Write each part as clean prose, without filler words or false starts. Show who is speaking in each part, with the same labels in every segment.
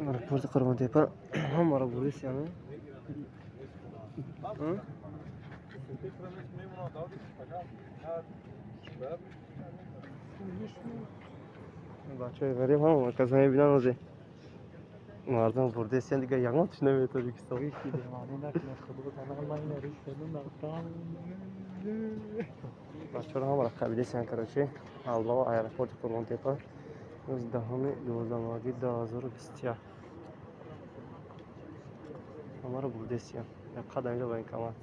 Speaker 1: Аэропорти Қурғонтепа ҳамаро бурдисиян. Бачаҳои ғариб ҳама марказа мебинанд, озе мардум бурдесиян, дигар ягон тиш намеяд Тоҷикистон. Бачаҳоро ҳамаро қабидесиян, короче, алло, аэропорти Қурғонтепа рӯзи 10-12-2021 ҳамаро бурдесиян. Як қадам инҷо военкомат.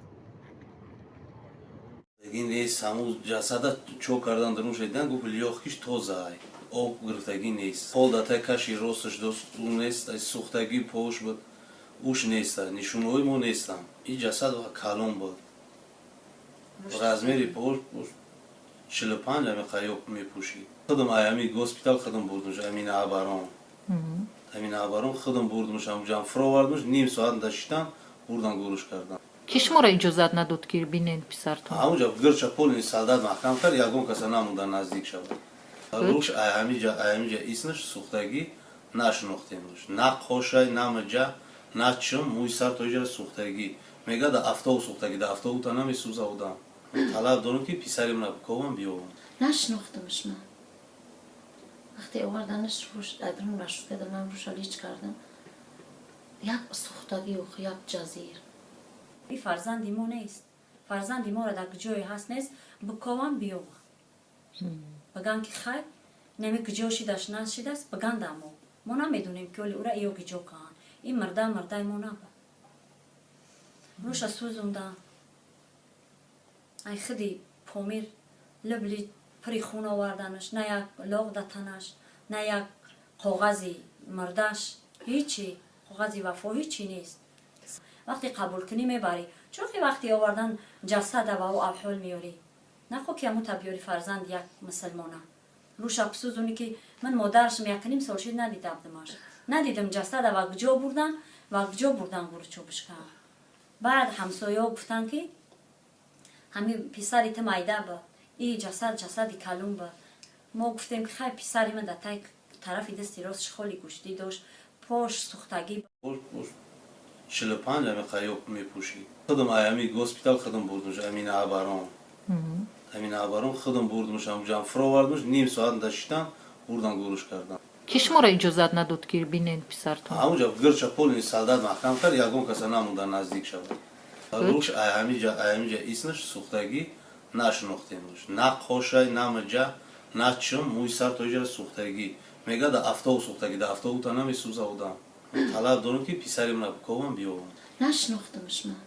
Speaker 2: Нест, ҳамун ҷасада чо кардан дарун шидан, гуфт, лёгкиш тоза, об гирифтагӣ нест, пол датай каши росташ дост, ӯ нест, сӯхтагӣ пош буд, уш нест, нишонаҳои мо нестам. Ин ҷасад калон буд, размери пош 45 ами қаёб мепӯшид. Худам аями госпитал худам бурдумш, Амина Абарон, Амина Абарон худам бурдумш, ҳамҷам фуровардумш, ним соат дашитан, бурдан, гӯрӯш кардан.
Speaker 3: Ки шуморо иҷозат надод, ки бинед писартон?
Speaker 2: Ҳамунҷа гирча полни солдат маҳкам кард, ягон каса намонда наздик шавад. Руш аяҳамиҷа иснаш сӯхтагӣ, нашинохтемш, на қошай, на миҷа, на чим, мӯи сар то иҷара сӯхтагӣ. Мега, да автобус сӯхтагӣ, да автобута намесӯза будам. Талаб дорам, ки писари мана бикобам, биёбам.
Speaker 4: Нашинохтамш ман. Вақте оварданаш, руш айдрун рашуд кардам, ман руша лич кардам, як сӯхтагӣ, як ҷазир.
Speaker 5: И фарзанди мо нест. Фарзанди моро дар ҷое ҳаст нест, биковам, биёвам, баган ки хай нами куҷо шидаш, нашидааст, баганда мо намедонем, ки оли ура иё киҷо каанд. Ин мирда мирдаи мо набуд. Руша сӯзондан, ай хиди Помир либли пири хун оварданаш, на як лоғ да танаш, на як коғази мирдаш, ҳичи коғази вафо, ҳичи нест. Вақте қабул кунӣ, мебарӣ, чунки вақте овардан ҷасада ва ӯ авҳол меёрӣ, нахо ки амута биёри. Фарзанд як мусулмона руша псӯзони, ки ман модарашм якним сол шид, надидабдимаш, надидам ҷасада. Ва куҷо бурдан, ва куҷо бурдан, гурчубишкан. Баъд ҳамсояҳо гуфтанд, ки ҳами писари ту майда буд, и ҷасад ҷасади калун буд. Мо гуфтем, ки хай, писари ман дар тай тарафи дасти ростш холи гӯштӣ дошт, пош сӯхтагӣ.
Speaker 2: 45 ами қаёб мепӯшид. Худам аями госпитал худам бурдумш, Амина Абарон, Амина Абарон худам бурдумш, ҳамҷам фуровардумш, ним соат дашитан, бурдан, гӯрӯш кардан.
Speaker 3: Ки шуморо иҷозат надод, ки бинед писартон?
Speaker 2: Ҳамунҷа гирча полни солдат маҳкам кард, ягон каса намонда наздик шавад. Руш аяҳамиҷа иснаш сӯхтагӣ, нашинохтемш, на қошай, на миҷа, на чим, мӯи сар то иҷара сӯхтагӣ. Мега, да автобус сӯхтагӣ, да автобута намесӯза будам. Талаб дорам, ки писари мана бикобам, биёбам.
Speaker 4: Нашинохтамш ман.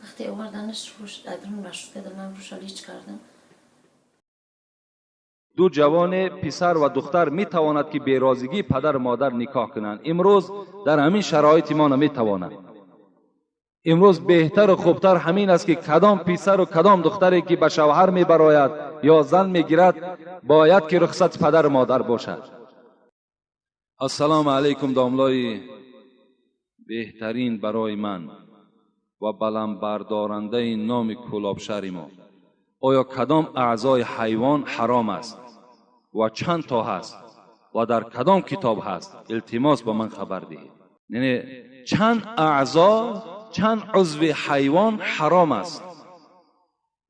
Speaker 4: Вақте оварданаш, руш айдрун рашуд кардам, ман руша лич кардам.
Speaker 6: Ду ҷавоне, писар ва духтар, метавонад, ки берозигии падару модар никоҳ кунанд? Имрӯз дар ҳамин шароити мо наметавонанд. Имрӯз беҳтару хубтар ҳамин аст, ки кадом писару кадом духтаре, ки ба шавҳар мебарояд ё зан мегирад, бояд ки рухсати падару модар бошад. Ассалому алайкум, домлои беҳтарин барои ман ва баландбардорандаи номи Кӯлобшаҳри мо. Оё кадом аъзои ҳайвон ҳаром аст ва чанд то ҳаст ва дар кадом китоб ҳаст? Илтимос, ба ман хабар диҳед. Яъне чанд аъзо, чанд узви ҳайвон ҳаром аст?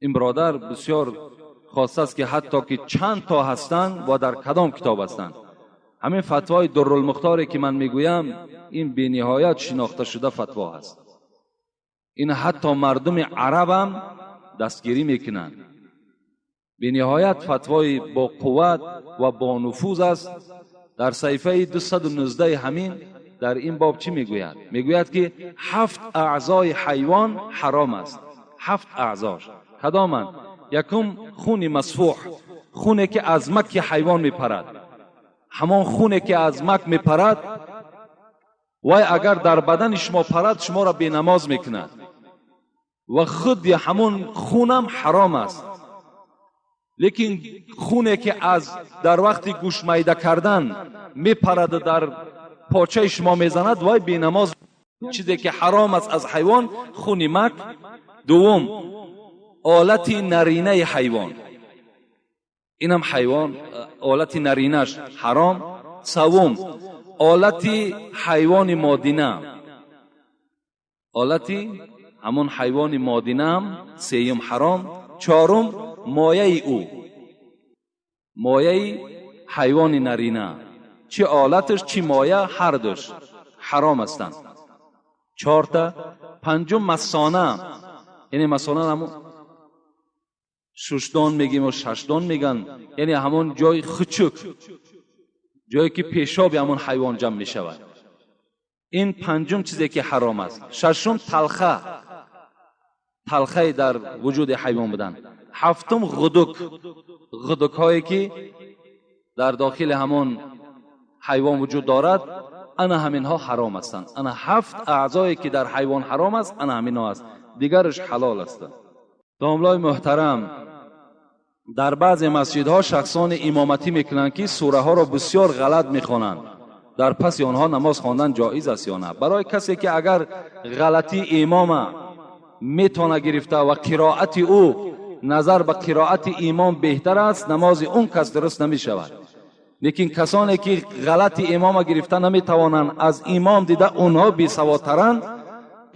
Speaker 6: Ин бародар бисёр хостааст, ки ҳатто ки чанд то ҳастанд ва дар кадом китоб ҳастанд. Ҳамин фатвои Дуррулмухторе, ки ман мегӯям, ин бениҳоят шинохта шуда фатво ҳаст. Ин ҳатто мардуми арабам дастгирӣ мекунанд. Бениҳоят фатвои бо қувват ва бонуфуз аст. Дар саҳифаи 219 ҳамин дар ин боб чӣ мегӯяд? Мегӯяд, ки ҳафт аъзои ҳайвон ҳаром аст. Ҳафт аъзош кадоманд? Якум, хуни масфуҳ, хуне, ки аз маки ҳайвон мепарад. Ҳамон хуне, ки аз мак мепарад, вай агар дар бадани шумо парад, шуморо бенамоз мекунад ва худи ҳамон хунам ҳаром аст. Лекин хуне, ки аз дар вақти гӯшт майда кардан мепараду дар почаи шумо мезанад, вай бенамоз. Чизе ки ҳаром аст аз ҳайвон, хуни мак. Дуввум, олати наринаи ҳайвон, инам ҳайвон олати наринаш ҳаром. Севум, олати ҳайвони модина, олати ҳамон ҳайвони модинаам сеюм ҳаром. Чорум, мояи ӯ, мояи ҳайвони нарина, чӣ олаташ чӣ моя, ҳардуш ҳаром ҳастанд. Чорта. Панҷум, масона, яъне масона ҳамон шушдон мегим ё шашдон меган, яъне ҳамон ҷои хучук, ҷое ки пешоби ҳамон ҳайвон ҷамъ мешавад. Ин панҷум чизе ки ҳаром аст. Шашум, талха, талхаи дар вуҷуди ҳайвон будан. Ҳафтум, ғудук, ғудукҳое ки дар дохили ҳамон ҳайвон вуҷуд дорад, ана ҳаминҳо ҳаром ҳастанд. Ана ҳафт аъзое ки дар ҳайвон ҳаром аст, ана ҳаминҳо аст, дигараш ҳалол ҳастанд. Домлои муҳтарам, дар баъзе масҷидҳо шахсони имоматӣ мекунанд ки сураҳоро бисёр ғалат мехонанд. Дар паси онҳо намоз хондан ҷоиз аст ё на? Барои касе ки агар ғалатии имома метавона гирифта ва қироати ӯ назар ба қироати имом беҳтар аст, намози он кас дуруст намешавад. Лекин касоне ки ғалати имома гирифта наметавонанд, аз имом дида онҳо бесаводтаранд,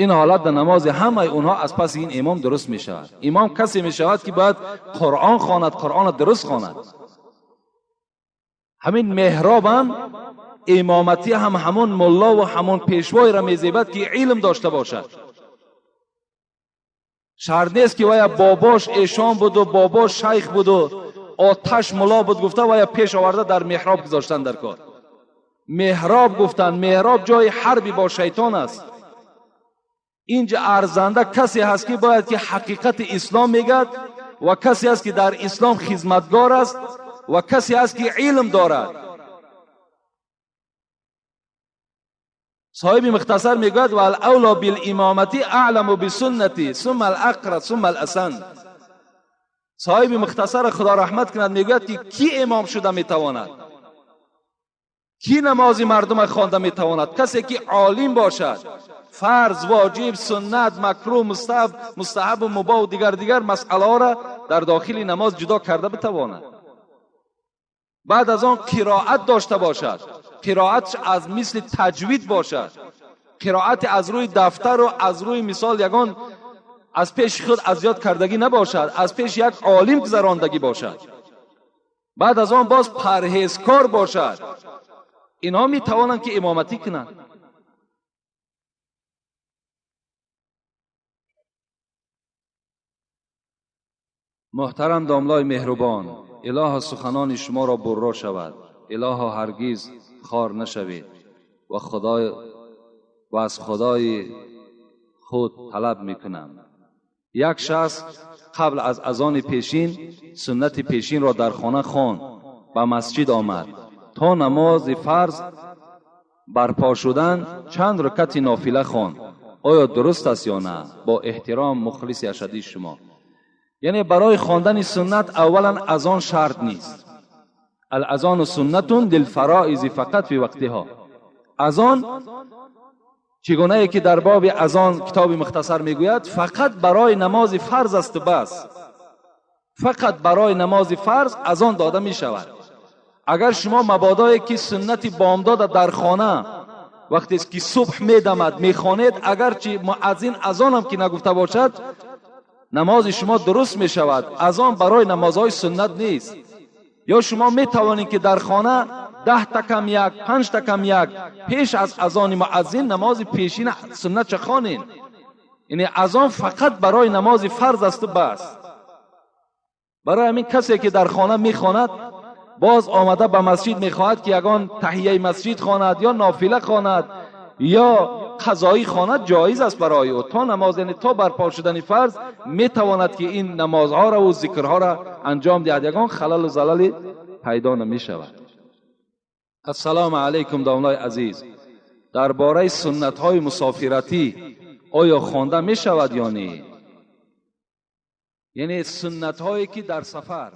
Speaker 6: ин ҳолат дар намози ҳамаи онҳо аз паси ин имом дуруст мешавад. Имом касе мешавад ки бояд Қуръон хонад, Қуръонро дуруст хонад. Ҳамин меҳробам имоматӣ ҳам ҳамон мулло ва ҳамон пешвоеро мезебад ки илм дошта бошад. Шарт нест ки вая бобош эшон буду бобош шайх буду оташ мулло буд гуфта вая пеш оварда дар меҳроб гузоштан дар кор. Меҳроб гуфтан, меҳроб ҷои ҳарби бо шайтон аст. Инҷа арзанда касе ҳаст ки бояд ки ҳақиқати ислом мегӯяд ва касе ҳаст ки дар ислом хизматгор аст ва касе ҳаст ки илм дорад. Соҳиби мухтасар мегӯяд валавло билимомати аъламу бисуннати сумма алақра сумма аласан. Соҳиби мухтасар худо раҳмат кунад мегӯяд ки кӣ имом шуда метавонад, кӣ намози мардума хонда метавонад? Касе ки олим бошад, фарз, воҷиб, суннат, макрӯҳ, мустаҳаб, мубоҳ ва дигар масъалаҳоро дар дохили намоз ҷудо карда битавонад. Баъд аз он қироат дошта бошад, қироатш аз мисли таҷвид бошад, қироати аз рӯи дафтару аз рӯи мисол ягон аз пеши худ аз ёд кардагӣ набошад, аз пеши як олим гузарондагӣ бошад. Баъд аз он боз парҳезкор бошад. Инҳо метавонанд ки имоматӣ кунанд. Муҳтарам домлои меҳрубон, илоҳо суханони шуморо бурро шавад, илоҳо ҳаргиз хор нашавед ва аз худои худ талаб мекунам. Як шахс қабл аз азони пешин суннати пешинро дар хона хонд, ба масҷид омад. То намози фарз барпо шудан чанд рукати нофила хонд. Оё дуруст аст ё на? Бо эҳтиром, мухлиси ашадии шумо. Яъне барои хондани суннат аввалан азон шарт нест. Алазону суннатун лилфароизи фақат фи вақтиҳо. Азон чигунае ки дар боби азон китоби мухтасар мегӯяд, фақат барои намози фарз аст бас. Фақат барои намози фарз азон дода мешавад. Агар шумо мабодое ки суннати бомдода дар хона вақте ки субҳ медамад мехонед, агарчи муаззин азонам ки нагуфта бошад, намози шумо дуруст мешавад. Азон барои намозҳои суннат нест. Ё шумо метавонед ки дар хона 10 та кам 1, 5 та кам 1 пеш аз азони муаззин намози пешина суннатча хонед. Яъне азон фақат барои намози фарз аст бас. Барои ҳамин касе ки дар хона мехонад, боз омада ба масҷид мехоҳад ки ягон таҳияи масҷид хонад ё нофила хонад ё қазоӣ хонад, ҷоиз аст барои ӯ. То намоз, яъне то барпо шудани фарз метавонад ки ин намозҳоро ва зикрҳоро анҷом диҳад, ягон халалу залале пайдо намешавад. Ассалому алайкум домлои азиз, дар бораи суннатҳои мусофиратӣ оё хонда мешавад ё не? Яъне суннатҳое ки дар сафар